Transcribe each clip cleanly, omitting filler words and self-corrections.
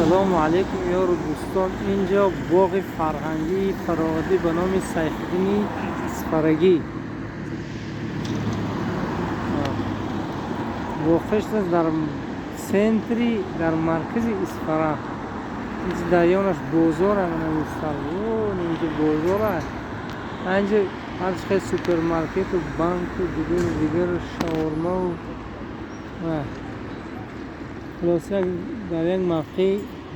Ассалому алайкум, ёру дӯстон. Инҷо боғи фарҳангии фароғатӣ ба номи Сайфиддини Исфарагӣ воқеъ шудааст дар центри, дар маркази Исфара. Инҷо дар ёнаш бозор, инҷо бозор аст. Инҷо ҳарчи хел супермаркету банку дигару дигару шаурмаву хулоса дар як мавқеи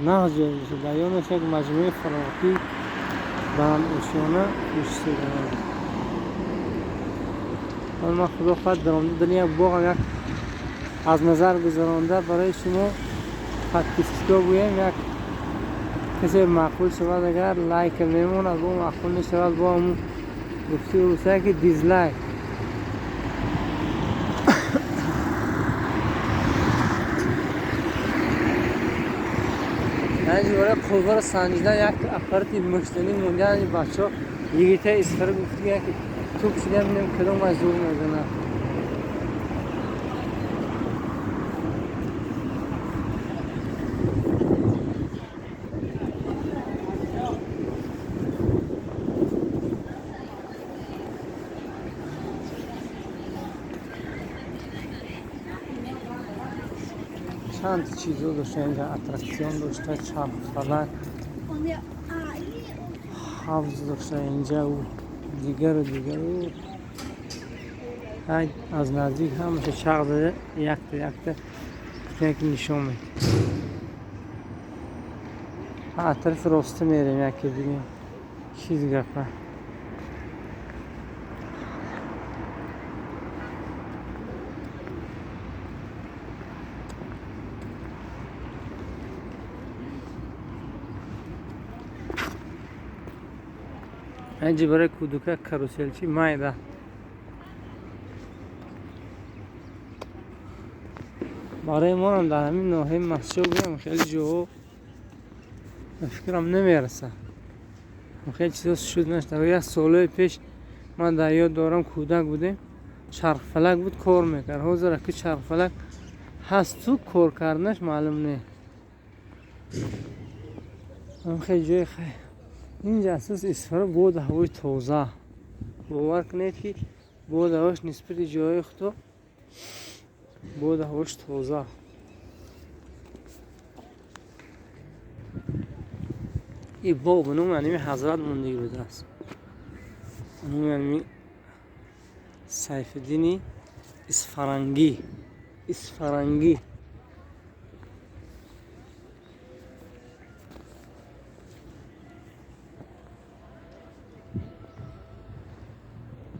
нағз ҷой мешавад. Дар ёнаш як маҷмӯаи фароғатӣ баландошёна пӯшида. Ман худо хоҳад даромада дар як боғам як аз назар гузаронда барои шумо подписчикҳо гӯем, як касе маъқул шавад агар лайка мемонад, бо маъқул мешавад бо ҳамун гуфти русия ки дизлайк. Инҷо барои қувваро санҷидан як аппарати муштанӣ монда. Бачаҳо йигитаи Исфара гуфтиган ки туп шуда бинем кадом аз зур мезанад. Чанд чизо дошта инҷа, аттраксион дошта, чархфалак, ҳавз дошта инҷа дигару дигару. Аз наздик ҳамаша чарх зада якта якта ки нишон медиҳад. Аз тарафи роста мерем, яке бинем чиз гапа. Инҷа барои кӯдака каруселчи майда. Барои моам дар ҳамин ноҳияи Мастчоҳ гӯям хеле ҷоҳо ба фикрам намерасад. Хеле чизо шуд нашуда. Як солҳои пеш ман дар ёд дорам, кӯдак будем, чархфалак буд, кор мекард. Ҳозир аки чархфалак ҳасту кор карданаш маълум не. Хеле ҷои хай. Инҷа асос Исфара боду ҳавои тоза. Бовар кунед ки боду ҳавош нисбати ҷоҳои худо боду ҳавош тоза. И боғ ба номи аними ҳазрат мондагӣ будааст. Номи аними Сайфиддини Исфарангӣ. Исфарангӣ.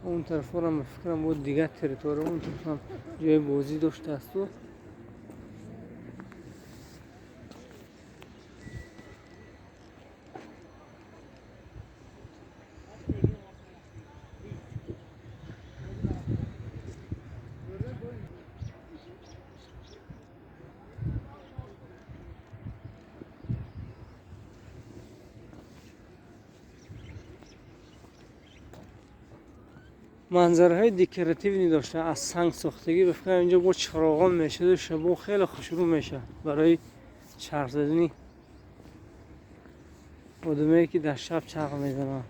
Он тарафҳоро ба фикрам бо дигар территория, он тарафам ҷои бозӣ доштаасту. Манзараҳои декоративӣ дошта, аз санг сохтагӣ. Ба фикрам инҷо бо чароғон мешуду шабо хеле хушрӯ мешавад барои чарх задани одамое ки дар шаб чарх мезананд.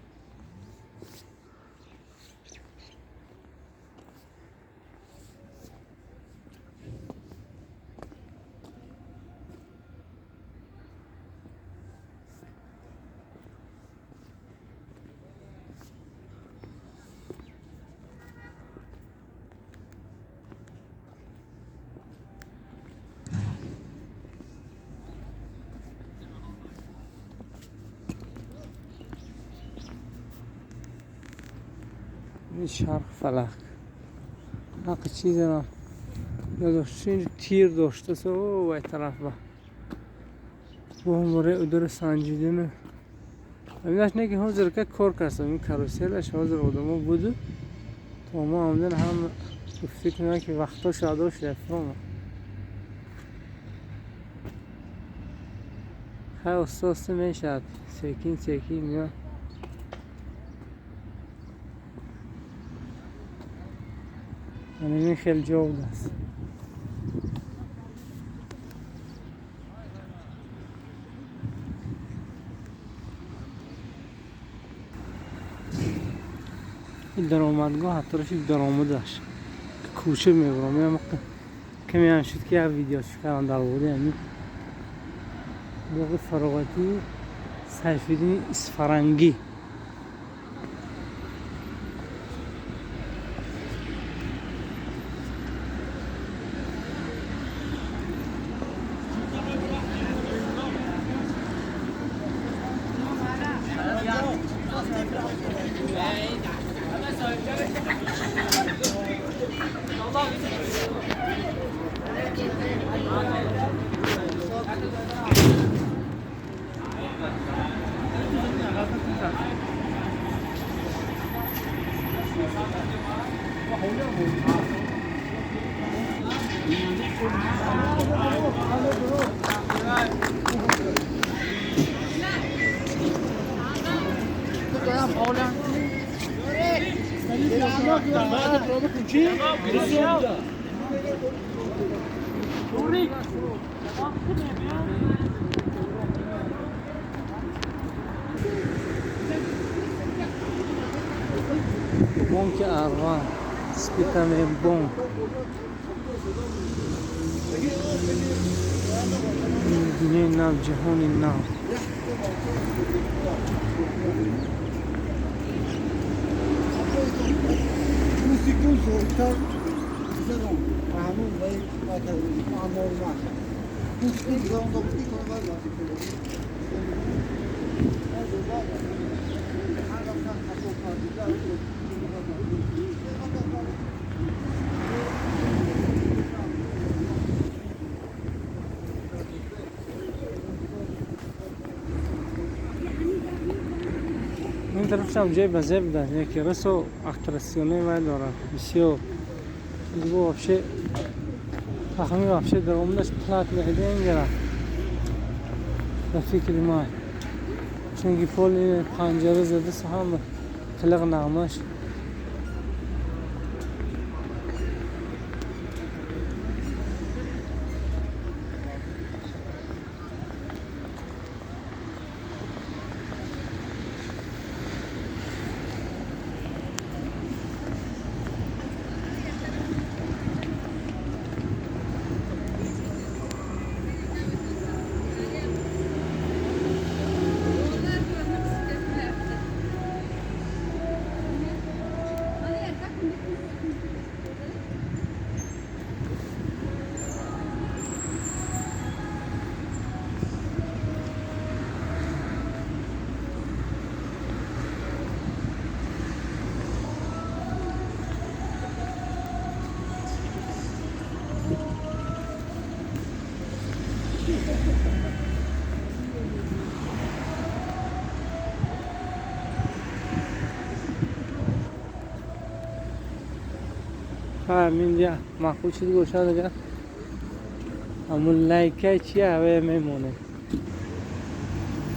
Чарх фалак ҳақи чизам надошт, тир доштаст вай тараф ба бо барои удара санҷидану ҳаминаш не ки ҳозир ка кор кардам ин каруселаш ҳозир одамо буду то мо омадан ҳама гуфтӣ кунанд ки вақтҳош адо шуда фирома. Хай оста оста мешавад, секин секин меояд. Ин хеле ҷо будааст. این درآمدگاه тарафи даромадаш кӯча мебурам. Каме ҳам шуд ки як видео кардам дар бораи ҳамин боғи фароғатии Сайфиддини Исфарангӣ. Бонки Арван, Спитаме бонк. Дунёи нав, ҷаҳони нав. این طرفش هم جای بزه بودن یکی رسو اکتراسیونه وای دارن بسیار چیز بو вообще تخمین вообще даромадаш плат меҳден гирад ба фикри ман, чунки поли панҷара зада ҳама қилиқ нағмаш. Ҳаминҷа маъқул чиз бошад, агар ҳамун лайка чи ҳавая мемонед.